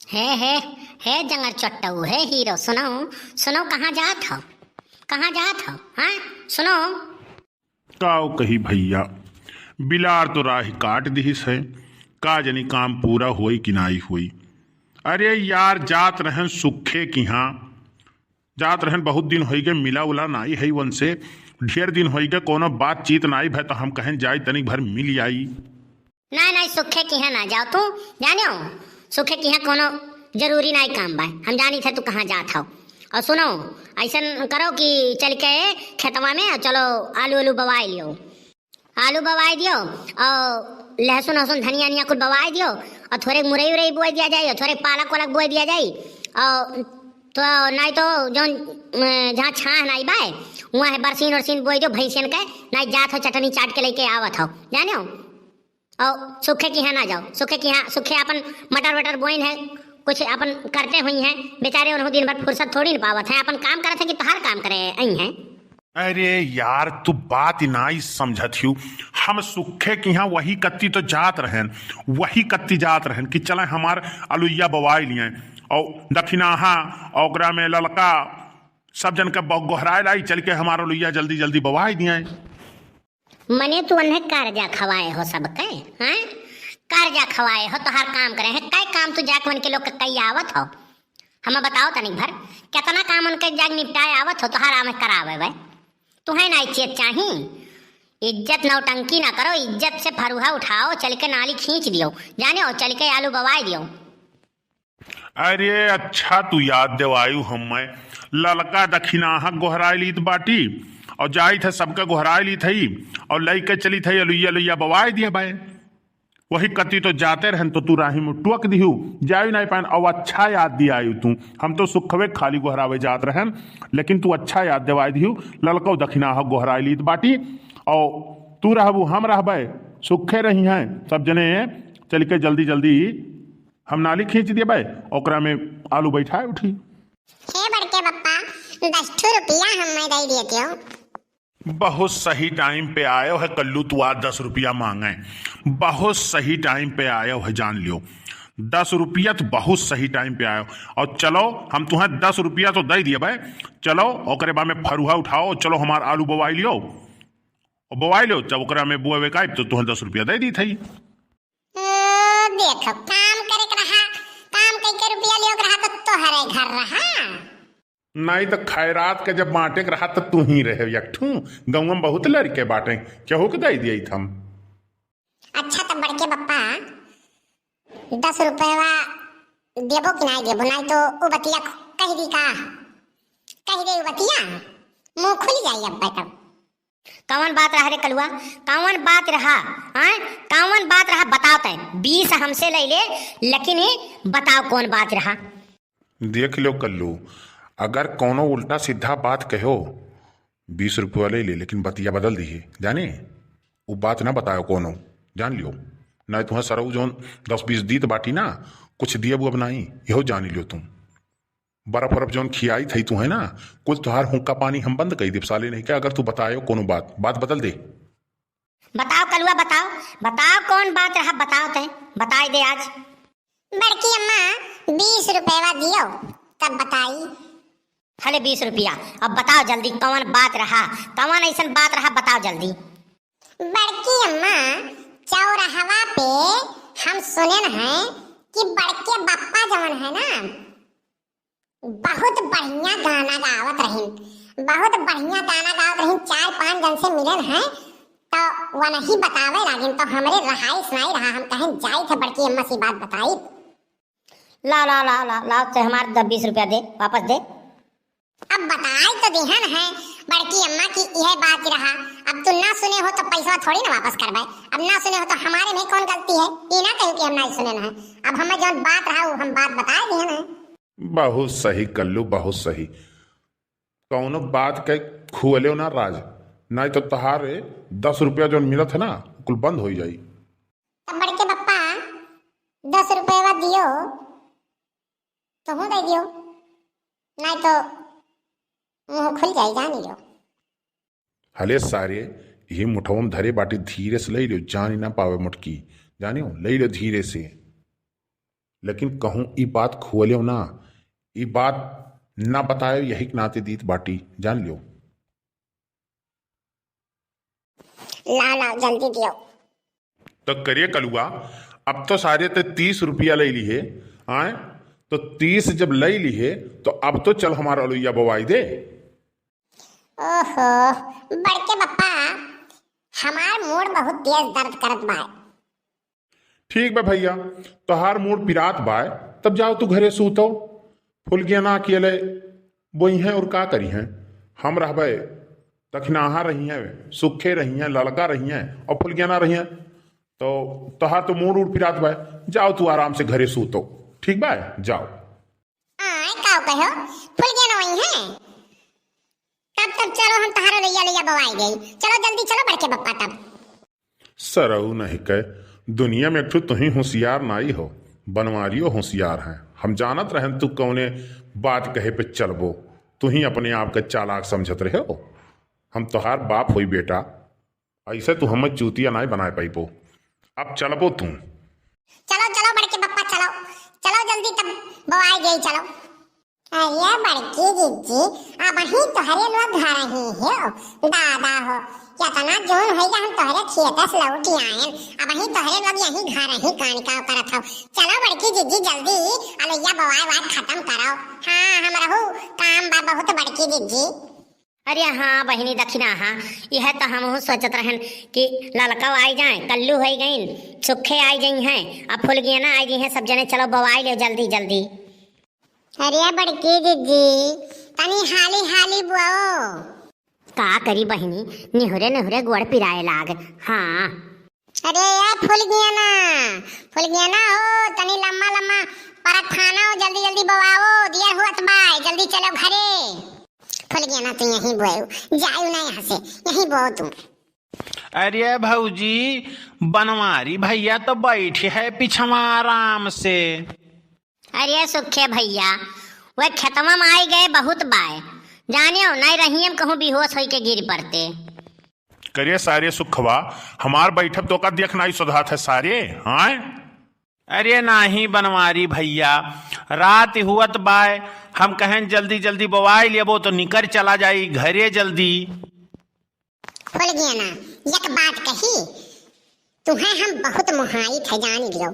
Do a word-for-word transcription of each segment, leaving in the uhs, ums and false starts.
हे, हे, हे जंगर चट्टऊ, हे हीरो, सुनो, सुनो, कहाँ जात हो? कहाँ जात हो? हाँ, सुनो। काव कही भइया, बिलार तो राह काट दिहिस है, का जनी काम पूरा होई कि नाई होई। अरे यार, जात रहन सुखे किहाँ, जात रहन, बहुत दिन होइगे मिला उला नाई है उनसे, ढेर दिन होइगे कोनो बातचीत नाई भय, तो हम कहेन जाई तनिक भर मिल आई। नाई, नाई, सुखे किहाँ ना जाओ तू, जानियो, सुखे किहाँ कोनो जरूरी नाई काम बा, हम जानी थे तू कहाँ जात हो। और सुनो, ऐसन करो कि चल के खेतवा में चलो आलू आलू बवाई लियो, आलू बवाई दियो और लहसुन हसुन धनिया निया कुल बवाई दियो और थोड़े मुरई उरई बोए दिया जाई और थोड़े पालक वालक बोए दिया जाई। और तो नाई तो जौन, अ, जहाँ छाह नाई बाय, वहाँ है बरसीन उरसीन बोए दियो भैंसियन के, नाई जात हो चटनी चाट के लेके आवत हो, जानियो। और सुखे किहाँ ना जाओ, सुखे किहाँ, सुखे अपन मटर वटर बोइन है, कुछ अपन करते हुई हैं बेचारे, उन्हों दिन भर फुर्सत थोड़ी न पावत हैं, अपन काम करत हैं कि तोहार काम करे आई हैं। अरे यार, तू बात ही नाई समझत हियो। हम सुखे किहाँ वही कत्ती तो जात रहन, वही कत्ती जात रहन कि चले हमार अलुइया बवाई लिये, और दखिनाहा, और ओकरा में ललका, सब जन के ब-, गोहराए लाई, चल के हमार अलुइया जल्दी जल्दी बवाई दिये। मने तू उन्हें कर्जा खवाए हो सबके, हैं? कर्जा खवाए हो, तोहार काम करे हैं, कई काम तू जाके मन के लोग के कई आवत हो? हमें बताओ तनिक भर, कितना काम उनके जाग निपटाए आवत हो, तोहार आमे करावे बे। तुहें ना इज्जत चाही, इज्जत नौटंकी ना करो, इज्जत से फरुहा उठाओ, चल के नाली खींच दियो, जाने हो, चल के आलू बवाए दियो। अरे अच्छा, तू याद देवायु हमें, ललका दखिनाहा गोहराए लीत बाटी, और जाई थे सबका गोहराए लीत हई, और लइके चली थे अलुइया अलुइया बवाए दिया बाए। वही कत्ती तो जाते रहन तो तू राही में टोक दिहू, जाई नाई पाएन। अब अच्छा याद दियायु तू, हम तो सुखवे खाली गोहरावे जात रहन, लेकिन तू अच्छा याद देवाई दिहू। ललकौ दखिनाहा गोहराई लीत बाटी, और तू रहबू, हम रहबे, सुखे रही हैं सब जने। चल के जल्दी जल्दी हम नाली खींच देबे, ओकरा में आलू बैठाए उठी। हे बड़के बप्पा, दस ठो रुपया हमें दे देते हो। बहुत सही टाइम पे आयो है कल्लू, तू आज दस रुपया मांगे, बहुत सही टाइम पे आयो है, जान लियो। दस रुपया तो बहुत सही टाइम पे आयो। और चलो, हम तुहें दस रुपया तो दे दिए भाई, चलो ओकरे बाद में फरुहा उठाओ, चलो हमार आलू बोवाई लियो, और बोवाई लियो, जब ओकरा में बोवे का तो तुहें दस रुपया दे दी थी। ओ, देखो, काम करे के रहा, काम कई के रुपया लियो के रहा तो तोहरे घर रहा। नाई तो खैरात के जब बांटे के रहा तो तू ही रहे एक ठू, गौवा में बहुत लड़के बाटे, केहू के दे दिए हम। अच्छा तो बड़के बप्पा, दस रुपया देबो कि नाई देबो, नाई तो उ बतिया कह दी का, कह दे उ बतिया, मुंह खुल जाई अब तब। कौन बात रहा रे कलुआ, कौन बात रहा? हाँ, कौन बात रहा बताओ तै। बीस हमसे ले ले, लेकिन ये बताओ कौन बात रहा। देख लो कल्लू, अगर कौनो उल्टा सीधा बात कहो, बीस रुपया ले ले, लेकिन बतिया बदल दिए, जाने? उ बात ना बताओ कौनो, जान लियो। ना तुहें सरऊ जौन दस बीस दीत बाटी ना, कुछ दिए वो अब नाई, यहो जान लियो तुम। बर्फ बर्फ जौन खियाई थई तू है ना, कुल तुहार हुक्का पानी हम बंद कई देब साले नहीं के, अगर तू बतायो कोनो बात, बात बदल दे। बताओ कलुआ, बताओ, बताओ कौन बात रहा, बताओ तै, बताई दे आज। बड़की अम्मा, बीस रुपया दियो, तब बताई। हले बीस रुपया, अब बताओ जल्दी, कौन बात रहा, कौन ऐसन बात रहा, बताओ जल्दी। बड़की अम्मा, चौराहवा पे हम सुनेन हैं कि बड़के बप्पा जवन है ना, बहुत बढ़िया गाना गावत रहिन, बहुत बढ़िया गाना गावत रहिन। चार पांच जन से मिलेन हैं, तो वनही बतावे लागिन, तो हमरे रहाइश नाई रहा, हम कहेन जाई थे बड़की अम्मा से बात बताई। ला, ला, ला, ला, ला, ते हमार द-, बीस रुपया दे, वापस दे। अब बताई तो दिहन है बड़की अम्मा की यह बात रहा, अब तू ना सुने हो तो पैसा थोड़ी ना वापस करबे, अब ना सुने हो तो हमारे में कौन गलती है, ई ना कहू कि हम ना सुने ना है, अब हमें जौन बात रहा वो हम बात बताए दिहन है। बहुत सही कल्लू, बहुत सही। कौनो बात के खुअले ना राज, नाई तो तहारे दस रुपया जौन मिलत है ना, कुल बंद हो जाई। तब बड़के बप्पा, दस रुपया दियो, तुहूँ दे दियो, नाई तो मुंह खुल जाई, जानी लो। हले सारे, ये मुठवा में धरे बाटी, धीरे से ले लो, जानी ना पावे मुटकी, जानियो, ले लो धीरे से। लेकिन कहूँ ई बात खोलेव ना, ई बात ना बताएव, यही के नाते दीत बाटी, जान लियो। लाव, लाव, जल्दी दियो। तो करिए कलुआ, अब तो सारे ते तीस रुपया लइ लिहे, आए? तो तीस जब लइ लिहे, तो अब तो चल हमार अलुइया बोवाइ दे। ओहो, बड़के बप्पा, हमार मूड़ बहुत तेज दर्द करत बा। ठीक बा भइया, तोहार मूड़ पिरात बाय, तब जाव तू घरे सूतो। फुलगेना अकेले बोइहें और का करिहें? हम रहबे, दखिनाहा रहिहें, सुखे रहिहें, ललका रहिहें और फुलगेना रहिहें। तो तोहार तो मूड़ उड़ पिरात बाय, जाव तू आराम से घरे सूतो। ठीक बाय, जाव। आय, काव कहो? फुलगेना वही है? तब, तब चलो, हम तोहार अलुइया, अलुइया बोवाइ गई। चलो जल्दी चलो बड़के बप्पा तब। सरऊ नहीं कहे, दुनिया में एक ठो तुही होशियार नाई हो, बनवारियो होशियार हैं। हम जानत रहेन तू कौने बात कहे पे चलबो, तुही अपने आप के चालाक समझत रहे हो। हम तोहार बाप होई बेटा, ऐसे तू हमें चूतिया नाई बनाए पाइबो। अब चलबो तू। चलो, चलो बड़के बप्पा, चलो, चलो जल्दी तब बोवाइ गई, चलो। अरे बड़की जिज्जी, अबहीं तोहरे लोग घर ही हो। दादा हो, केतना जून होइगा हम तोहरे खेत से लौटि आएन, अबहीं तोहरे लोग यहीं घर ही कान काव करत हो। चलो बड़की जिज्जी, जल्दी अलुइया बोवाए वाए खतम करो। हाँ, हमरहू काम बा बहुत बड़की जिज्जी। अरे हाँ बहिनी दखिनाहा, यह तो हमहू सोचत रहेन कि ललकव आइ जाए, कल्लू होइ गइन, सुखे आइ जइहें, अब फुलगेना आइ जइहें, सब जने चलो बोवाइ लेव जल्दी जल्दी। अरे बड़की जिज्जी, तनी हाली हाली बोओ। का करी बहिनी, निहुरे निहुरे गोड़ पिराए लाग। हाँ। अरे ए फुलगेना, फुलगेना हो, तनी लम्मा लम्मा परत फानो, जल्दी जल्दी बोआओ, दिया हुअत बाय, जल्दी चलो घरे। फुलगेना तू यहीं बोओ, जाओ ना यहाँ से, यहीं बोओ तू। अरे भौजी, बनवारी भइया तो बैठे है पिछवा आराम से। अरे सुखे भइया, वह खेतवा में आइ गए बहुत बाय, जानियो नहीं रही हम कहूँ बेहोश होई के गिर पड़ते। करे सारे सुखवा, हमार बैठब तो का देख नाई सोधात है सारे, हाँ? अरे नाही बनवारी भइया, रात हुअत बाय, हम कहेन जल्दी जल्दी बोआइ लेबो तो निकर चला जाई घरे जल्दी। फुलगेना, एक बात कही, तुहें हम बहुत मोहाइत है, जान लियो।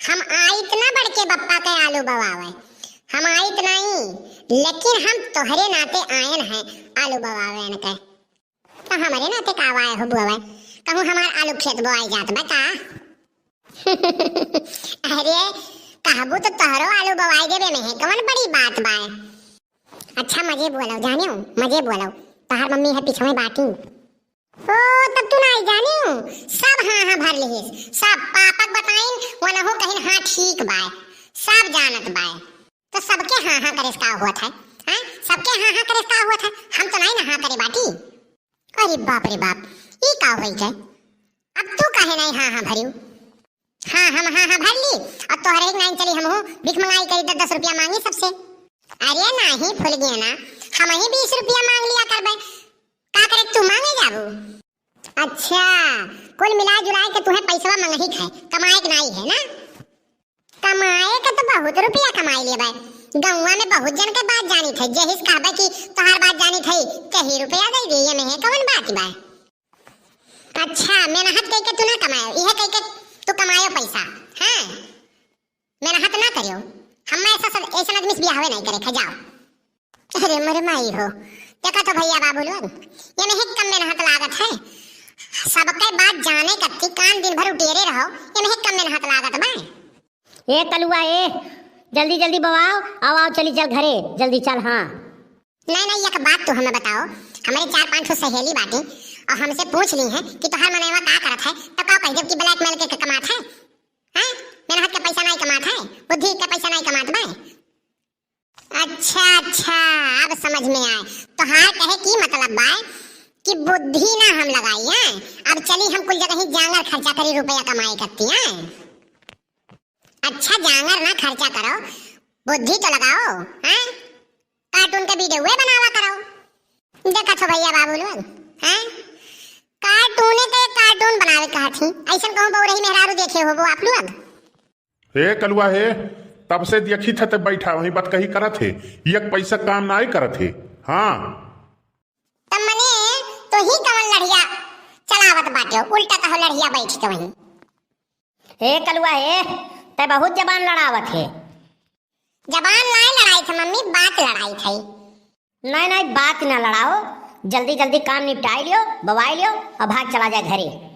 हम आइत ना बड़के बप्पा के आलू बोआवे, हम आइत नहीं, लेकिन हम तोहरे नाते आयन है आलू बोआवे इनके। तो हमरे नाते का आए हो बोआवे? कहूँ हमार आलू खेत बोआई जात बा का? अरे, कहबू तो तोहरो आलू बोआई देबे में है, कौन बड़ी बात बा? अच्छा, मजे बोलो, जानियो, मजे बोलो। तहार मम्मी है पीछे में बाटी। ओ, तब तू नाई जानियो, सब हाँ, हाँ भर लिहिस। सब पापक बताइन, वनहु कहिन, "हाँ, ठीक बाय।" सब जानत बाय। तो सबके हाँ, हाँ करे से का होत है? हैं? सबके हाँ, हाँ करे से का होत है? हम तो नाई ना हाँ करे बाटी। अरे बाप रे बाप, ई का होई गए? अब तू काहे नाई हाँ, हाँ भरियो? हाँ, हम हाँ, हाँ भर ली। अब तोहरे एक नाई चली, हमहू भिख मंगाई करी, दस दस रुपया मांगी सबसे। अरे नाही फुलगेना, हमही बीस रुपया मांग लिया करबे। का करे तू मांगे जाबू? अच्छा, कुल मिला जुला के तुहे पैसवा मंगही के है, कमाए के नाई है ना? कमाए के तो बहुत रुपया कमाई लेबे। गौवा में बहुत जन के बात जानित है, जेहिस कहबे कि तोहार बात जानित है, तेही रुपया दे दे, ये में है कौन बात बा? अच्छा, मेहनत कइके तू ना कमायो, इहे कइके तू कमायो पैसा, हैं? मेहनत ना करियो, हमें ऐसा सब, ऐसा आदमी से बियाहवे नहीं करे, खा जाओ। अरे मोरे माई हो, देखा तो भइया बाबू लोग, ये में ही कम मेहनत लागत है, सबके बात जाने कत्ती कान दिन भर उटेरे रहो, ये में ही कम मेहनत लागत बा। ए कलुआ ए, जल्दी जल्दी बोआओ, आओ आओ, चली चल घरे, जल्दी चल। हाँ। नहीं नहीं, एक बात तू हमें बताओ, हमारे चार पांच ठो सहेली बाटी और हमसे पूछ ली है कि तोहार मनैवा का करत है, तो का कह देब कि blackmail के, के कमात है? हैं? मेहनत के पैसा नहीं कमात है, बुद्धि के पैसा नहीं कमात बा। अच्छा अच्छा, अब समझ में आए। तोहार कहे की मतलब बा कि बुद्धि ना हम लगाई है, अब चली हम कुल जगह ही जांगर खर्चा करी, रुपया कमाई करती हैं। अच्छा जांगर ना खर्चा करो, बुद्धि तो लगाओ, हैं? Cartoon के video बनावा करो। देखा छो भइया बाबू लोग, हैं? Cartoon के cartoon बनावे कहत ही, ऐसन कहूँ बउरही मेहरारू देखे होबो आप लोग? हे कलुआ हे, तब से देखी थे ते बैठा वहीं बतकही करत हे, एक पैसा काम नाई करत हे। हाँ। तब मने तोही कवन लड़िया चलावत बाटे, उल्टा कहो लड़िया बैठ के वहीं। हे कलुआ हे, ते बहुत जबान लड़ावत हे। जबान नाई लड़ाई थे मम्मी, बात लड़ाई थे। नहीं नहीं, बात ना लड़ाओ, जल्दी जल्दी काम निपटाई लियो, बवाई लियो और भाग चला जाए घरे।